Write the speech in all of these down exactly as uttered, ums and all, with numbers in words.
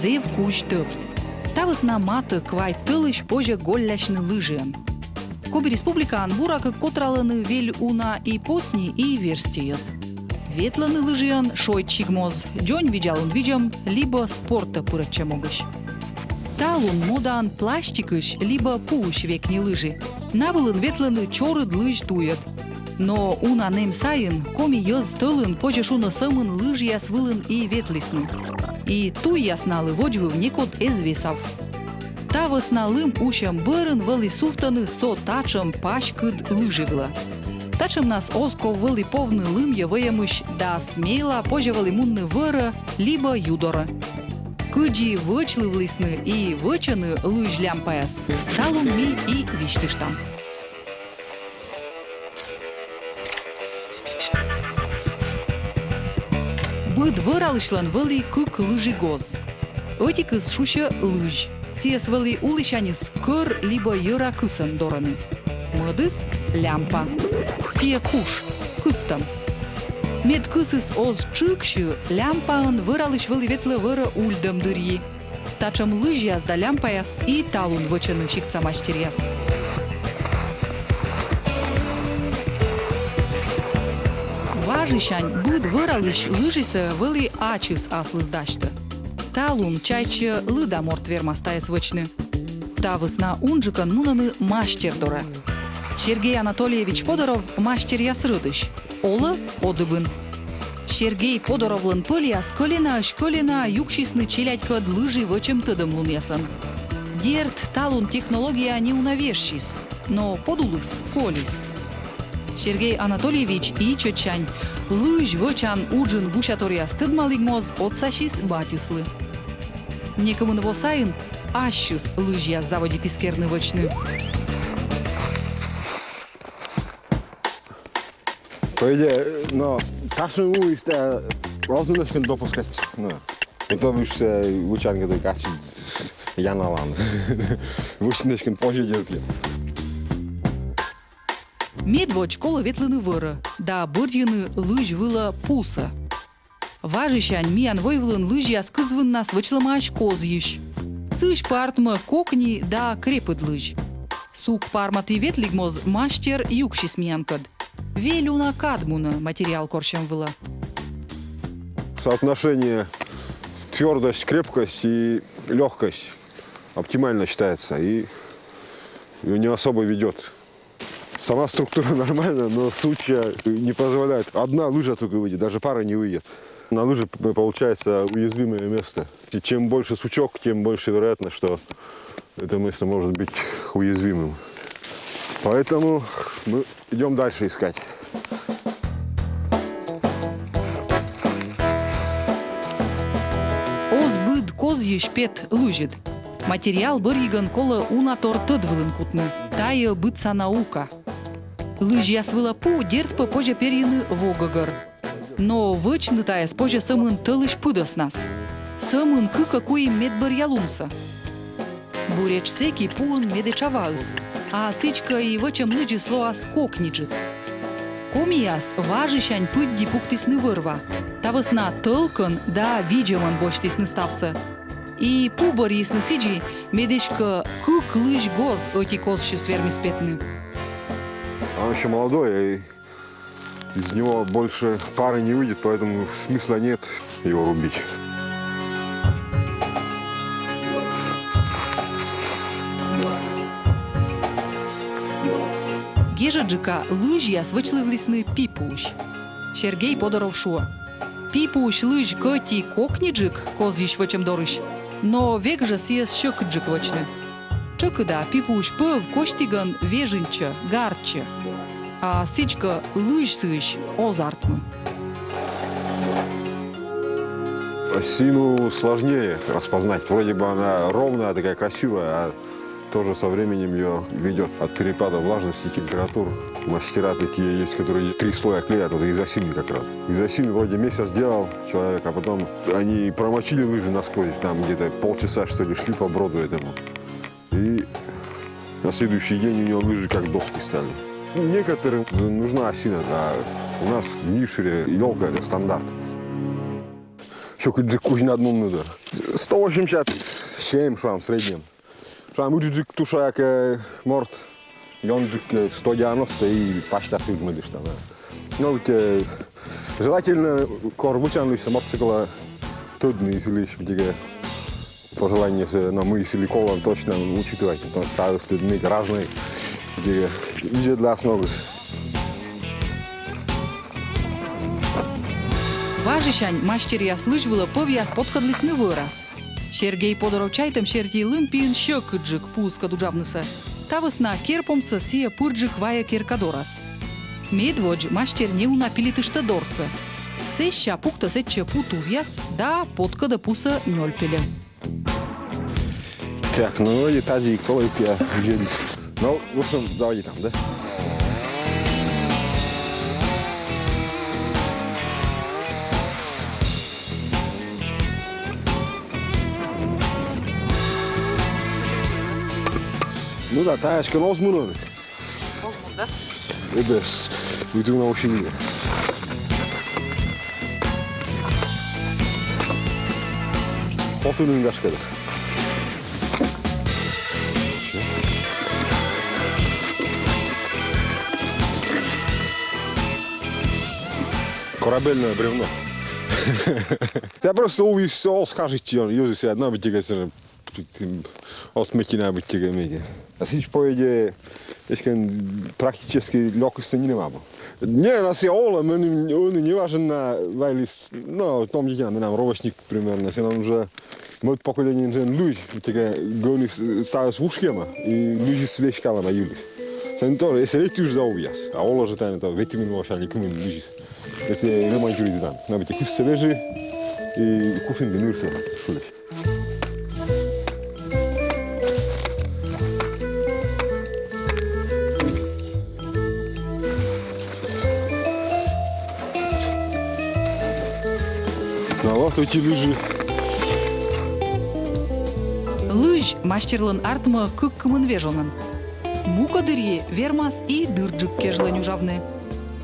Зэв кузь тӧв. Та вӧсна матӧ квайт тӧлысь позьӧ голлясьны лыжиӧн. Коми Республикаын, буракӧ, котралӧны вель уна и посни, и верстьӧяс. Ветлӧны лыжиӧн шойччигмоз, дзоньвидзалун видзӧм либӧ спортӧ пырӧдчӧм могысь. Талун модаын пластикысь либӧ пуысь векни лыжи. На вылын ветлӧны чорыд лызь туйӧд. Но уна нэм сайын коми йӧз тӧлын, позьӧ шуны, сӧмын лыжияс вылын и ветлісны. И туйяс налы водзвыв некод эз весав. Та вӧсна лым усьӧм бӧрын вӧлі сувтӧны со татшӧм паськыд лыжи вылӧ. Татшӧмнас оз ков вӧлі повны лымйӧ вӧйӧмысь да смела позьӧ вӧлі мунны вӧрӧ либӧ ю дорӧ. Кыдзи вӧчлывлісны и вӧчӧны лызь лямпаяс, талун ми и висьтыштам. Быд вӧралысьлӧн вӧлі кык лыжи гоз. Ӧтикыс шусьӧ лызь. Сійӧс вӧлі улысяньыс кӧр либӧ йӧра кысӧн дорӧны. Мӧдыс — лямпа. Сійӧ куш, кыстӧм. Мед кысыс оз тшыксьы, лямпаӧн вӧралысь вӧлі ветлӧ вӧрӧ ульдӧм дырйи. Татшӧм лызьяс да лямпаяс и талун вӧчӧны сиктса мастеръяс. Важысянь быд вӧралысь лыжисӧ вӧлі ачыс аслыс дасьтӧ. Талун чайтсьӧ лыда морт вермас тайӧс вӧчны. Та вӧсна унджыкӧн мунӧны мастер дорӧ. Сергей Анатольевич Подоров мастеръяс рӧдысь. Олӧ Одыбын. Сергей Подоровлӧн пӧльяс кӧленаысь кӧленаӧ юксисны челядькӧд лыжи вӧчӧм тӧдӧмлунъясӧн. Дерт, талун технология неуна вежсис, но подулыс колис. Сергей Анатольевич ичӧтсянь лызь вӧчан уджын гусяторъяс тӧдмалігмоз отсасис батьыслы. Некымын во сайын ассьыс лызьяс заводитіс керны вӧчны. По идее, но татшӧм уйысь тай оз нин эськӧ допускайтчы. Но. Готовишься вӧчан кӧ, качид яналан. Вӧчны эськӧ позьӧ делать. Медводз колӧ ветлыны вӧрӧ да бӧрйыны лызь вылӧ пусӧ. Важысянь миян войвылын лызьяс кызвыннас вӧчлӧмаӧсь козйысь. Сыысь пӧ артмӧ кокни да крепыд лызь. Сук парматі ветлігмоз мастер юксис миянкӧд. Вель уна кад мунӧ материал корсьӧм вылӧ. Соотношение твердость, крепкость и лёгкость оптимально считается, и не особо ведёт. Сама структура нормальная, но сучья не позволяет. Одна лыжа только выйдет, даже пара не выйдет. На лыже п-, получается уязвимое место. И чем больше сучок, тем больше вероятность, что это место может быть уязвимым. Поэтому мы идём дальше искать. Оз быд козйысь пет лызьыд. Материал бӧрйигӧн колӧ уна тор тӧд вылын кутны. Тайӧ быдса наука. Лызьяс вылӧ пу, дерт пӧ, позьӧ перйыны во гӧгӧр. Но вӧчны тайӧс позьӧ сӧмын тӧлысь пыдӧснас. Сӧмын кык-куим медбӧръя лунсӧ. Буретш сэки пуын медэтша ваыс. А сідзкӧ и вӧчӧм лызьыс лоас кокниджык. Комияс важысянь пыдди пуктісны вӧр-ва. Та вӧсна тӧлкӧн да видзӧмӧн босьтісны ставсӧ. И пу бӧрйисны сідзи, мед эськӧ кык лызь гоз ӧти козсьыс вермис петны. Он ещё молодой, и из него больше пары не выйдет, поэтому смысла нет его рубить. Гежӧдджыка лызьяс вӧчлывлісны пи пуысь. Сергей Подоров шуӧ: пи пуысь лызь кӧть и кокниджык козйысь вӧчӧм дорысь, но век жӧ сійӧс сьӧкыдджык вӧчны. Тшӧкыда пи пуысь пӧв косьтігӧн вежыньтчӧ, гартчӧ. А сідзкӧ лызь сыысь оз артмы. Осину сложнее распознать. Вроде бы она ровная, такая красивая, а тоже со временем её ведёт от перепада влажности, температур. Мастера такие есть, которые три слоя клеят, вот из осины как раз. Из осины вроде месяц делал человек, а потом они промочили лыжи насквозь, там где-то полчаса, что ли, шли по броду этому. И на следующий день у него лыжи как доски стали. Некоторым нужна осина, а у нас в Нишере ёлка — это стандарт. Сьӧкыдджык кузь на днунныд. Сто восемьдесят семь, шуам, в среднем. Шуам, ыджыдджык тушаяк, э, морт. Ёнджык, э, сто девяносто и пасьтас ыджмӧдыштам, да. Но ведь, э, желательно, кор вӧчан лыжсӧ, мортсӧ колӧ тӧдны, и сылысь быттьӧкӧ пожелание, но мый сылы колӧ, точно учитывать, потому что ставыс тӧдны разный, быттьӧкӧ видзӧдлас ногыс. Важысянь мастеръяс лызь вылӧ пӧвъяс поткӧдлісны вӧрас. Сергей Подоров чайтӧм серти, лым пиын сьӧкыдджык пуыскӧд уджавнысӧ. Та вӧсна керпомсӧ сійӧ пырджык вайӧ керка дорас. Медводз мастер неуна пилитыштӧ дорсӧ. Сэсся пуктӧ сэтчӧ пу тувъяс да поткӧдӧ пусӧ нёль пельӧ. Так, ну и тазьӧ и колӧ, я видел. Ну, в общем, давайте там, да? Ну да, тая эськӧ оз мунӧ. Оз мун, да? Э, да, с-, уйду на ощенье. Хотунын, гашкӧ, да. Корабельное бревно. Я просто увидел, всё, скажите, он, юзис, я одна быттьӧкӧ, отметина быттьӧкӧ меди. А сідз, по идее, эськӧ практически лёкыштӧ нинӧм абу. Не, нас я олӧ, меным ӧні неважӧн на вайліс, но, том дитина, менам ровесник примерно, сэн уже мӧд поколение жӧ лызь, быттьӧкӧ гӧныс ставыс вушкӧма, и лызьыс веськалӧма йылысь. Сэн тоже, если лэптыштӧ да увъяс, а олӧ жӧ тані то ветымын во ся ли кымын лызьыс. Если ремонтируйтан, но быттьӧкӧ кыссьӧ вежи, и кушин нырсӧ шулысь. Ну вот эти лыжи. Лызь мастерлӧн артмӧ кык кымын вежонӧн. Мукӧддырйи вермас и дырджык кежлӧ нюжавны.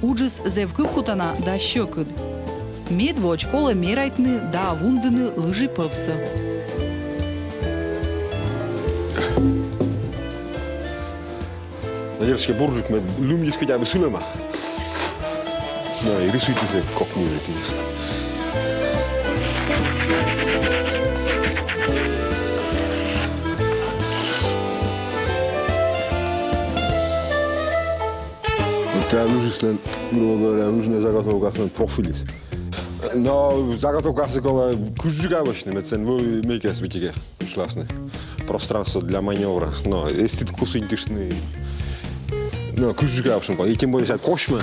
Уджыс зэв кывкутана да сьӧкыд. Медводз колӧ мерайтны да вундыны лыжи пӧвсӧ. Надеюсь, бурджык, мед лымйыс хотя бы сылӧма. Да, и рисуйтӧ кокни. Тая лыжыслӧн, грубо говоря, лыжнӧй заготовкаыслӧн профильыс. Но заготовкасӧ колӧ кужджыка вӧчны, мед сэн вӧлі мекӧс быттьӧкӧ. Классный. Пространство для маневра. Но эстыд кусыньтыштны. Но кужджыка, в общем, и тем более сейчас косьмӧ.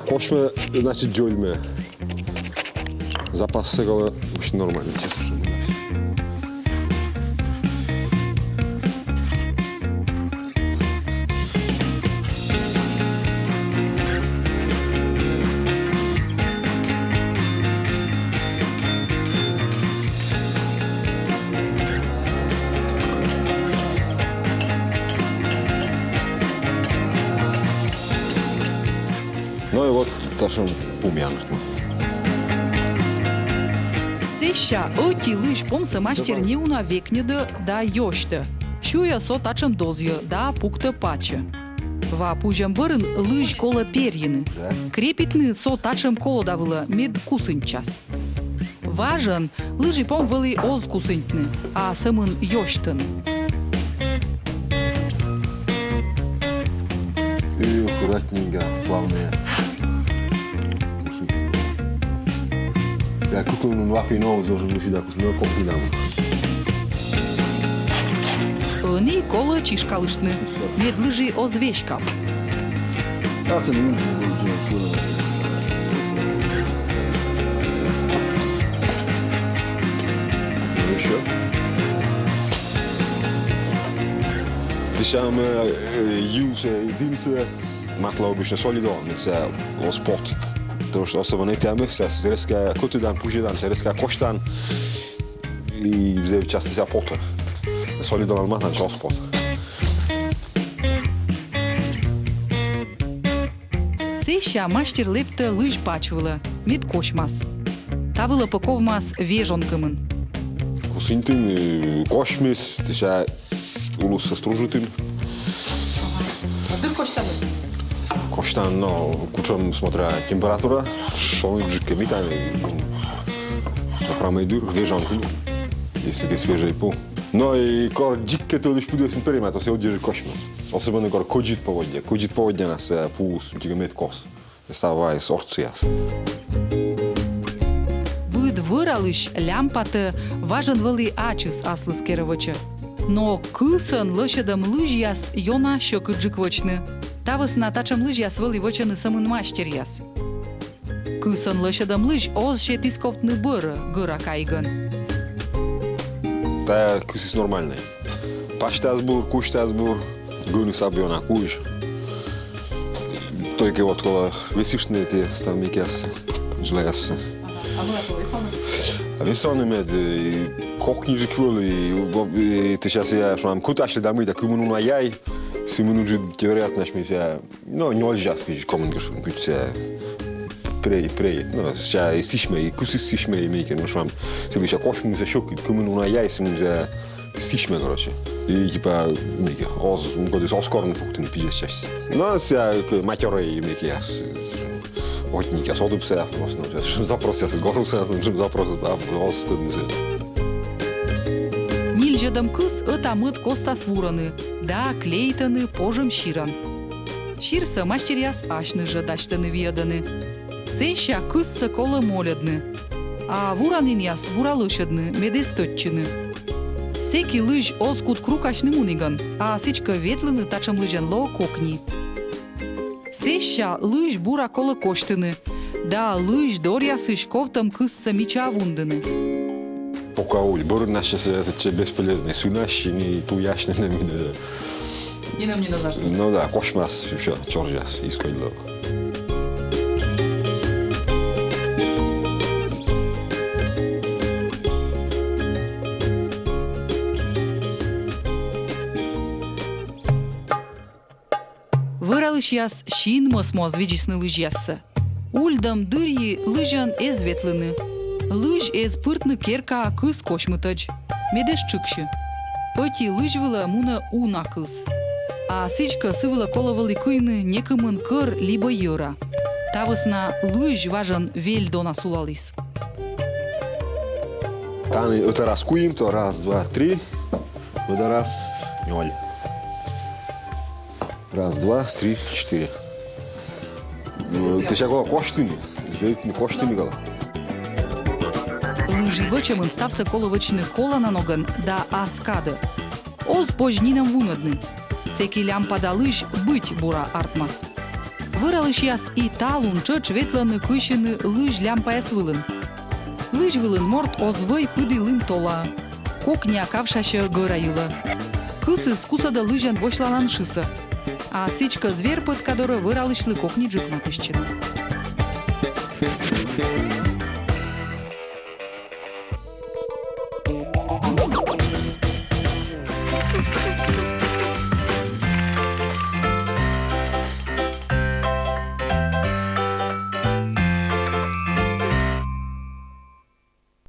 Косьмӧ, значит, дзольмӧ. Запассӧ колӧ, в общем, нормально. Ну и вот татшӧм пумъянкӧ. Сэсся ӧти лызь помсӧ мастер неуна векньӧдӧ да ёсьтӧ. Сюйӧ со татшӧм дозйӧ да пуктӧ пачӧ. Ва пузьӧм бӧрын лызь колӧ перйыны. Крепитны со татшӧм колода вылӧ, мед кусыньтчас. Важӧн лыжи пом вӧлі оз кусыньтны, а сӧмын ёсьтӧны. И аккуратненько, плавнӧя. Да, куклунун лапи новый должен быть сюда, кус-, но копи нам. Ӧні колӧ чишкалыштны, мед лыжи оз веськав. Ещё. Ты сам, э, юсӧ, дымсӧ, матлан обычно солидолӧн, мед сійӧ оз пот. Потому что особенно этямыс, сійӧ резко кӧтыдан, пузьӧдан, сійӧ резко косьтан. И зэв часто сійӧ потӧ. Солидолӧн матлан, сійӧ оз пот. Сэсся мастер лэптӧ лызь пач вылӧ, мед косьмас. Та вылӧ пӧ ковмас вежон кымын. Кусыньтін, э, косьмис, тыся улыс стружитін. А дыр косьтан? Косьтан, но кутшӧм, смотря температура, шоныдджык кӧ митан, но прямӧй дыр, вежон кымын, если кӧ свежӧй пу. Но и кор дзик кӧ тӧлысь пыдӧсын перйӧма, то сійӧ ӧдйӧджык косьмӧ. Особенно кор кӧдзыд поводдя. Кӧдзыд поводдянас, э, пуыс тіга мед кос. Став вайис орччысьяс. Быд вӧралысь лямпатӧ важӧн вӧлі ачыс аслыс керӧ вӧчӧ. Но кысӧн лӧсьӧдӧм лызьяс ёна сьӧкыдджык вӧчны. Та вӧсна татшӧм лызьяс вӧлі вӧчӧны сӧмын мастеръяс. Кысӧн лӧсьӧдӧм лызь оз сетіс ковтны бӧрӧ гӧра кайигӧн. Тайӧ кысыс нормальнӧй. Пасьтас бур, кузьтас бур, гӧныс абу ёна кузь. Только вот колӧ весыштны ті став мекъяссӧ, жлаяссӧ. А мыйла колӧ весавны? А весавны мед, э, кокниджык вӧлі, и, и, и тыся сійӧ, шуам, кутасьлі да мый да, кымын уна яй, сымын уджыд вероятность, мися, но, нёльдзас кыдзи комын кӧ шуны, кыдзи сійӧ прей, прей, но, сійӧ и сісьмӧ, и кысыс сісьмӧ, и мыйкӧ, но, шуам, сылы сійӧ косьмынысӧ сьӧкыд, кымын уна яй, сымын сійӧ сісьмӧ, короче. И, типа, мыйкӧ, оз, мукӧдыс оз корны пуктыны пидзӧсчасть. Но сійӧ кӧ матёрӧй мыйкӧяс, охотникъяс, отсасьыс, в основном, запросъяс, горусяс, запросъяс, да, оз тӧдны сійӧ. Нильӧдӧм кыс ӧта-мӧд костас вурӧны да клеитӧны пожӧм сирӧн. Сирсӧ мастеръяс асьныс жӧ дасьтӧны-виӧдӧны. Сэсся кыссӧ колӧ мольӧдны. А вуранінъяс бура лӧсьӧдны, мед эз тӧдчыны. Сэки лызь оз кут крукасьны мунігӧн, а сідзкӧ, ветлыны татшӧм лызьӧн лоӧ кокни. Сэсся лызь бура колӧ косьтыны да лызь доръясысь ковтӧм кыссӧ мичаа вундыны. Пока уль бӧрыннас сійӧ, сэтчӧ бесполезнӧй, сынасьны, туясьны нин, нин. Нинӧм нин оз артмы. Ну да, косьмас, всё, чорзяс, из кодь лок. Вӧралысьяс синмӧс моз видзисны лызьяссӧ. Ульдӧм дырйи лызьӧн эз ветлыны. Лызь эз пыртны керкаӧ кыс косьмытӧдз, мед эз тшыксьы. Ӧти лызь вылӧ мунӧ уна кыс. А сідзкӧ, сы вылӧ колӧ вӧлі кыйны некымын кӧр либӧ йӧра. Та вӧсна лызь важӧн вель дона сулаліс. Тані ӧта раз куим, то раз, два, три, ӧта раз нёль. Раз, два, три, четыре. Э, тыся колӧ косьтыны, зэв косьтыны колӧ. Лызь вӧчӧмын ставсӧ колӧ вӧчны колана ногӧн да ас кадӧ. Оз позь нинӧм вунӧдны. Сэки лямпа да лызь быть бура артмас. Вӧралысьяс и талун тшӧтш ветлӧны кыйсьыны лызь лямпаяс вылын. Лызь вылын морт оз вӧй пыді лым толаӧ. Кокниа кавшасьӧ гӧра йылӧ. Кысыс кусӧдӧ лызьӧн восьланаын шысӧ. А сідзкӧ, звер пӧтка дорӧ вӧралысьлы кокниджык матыстчыны.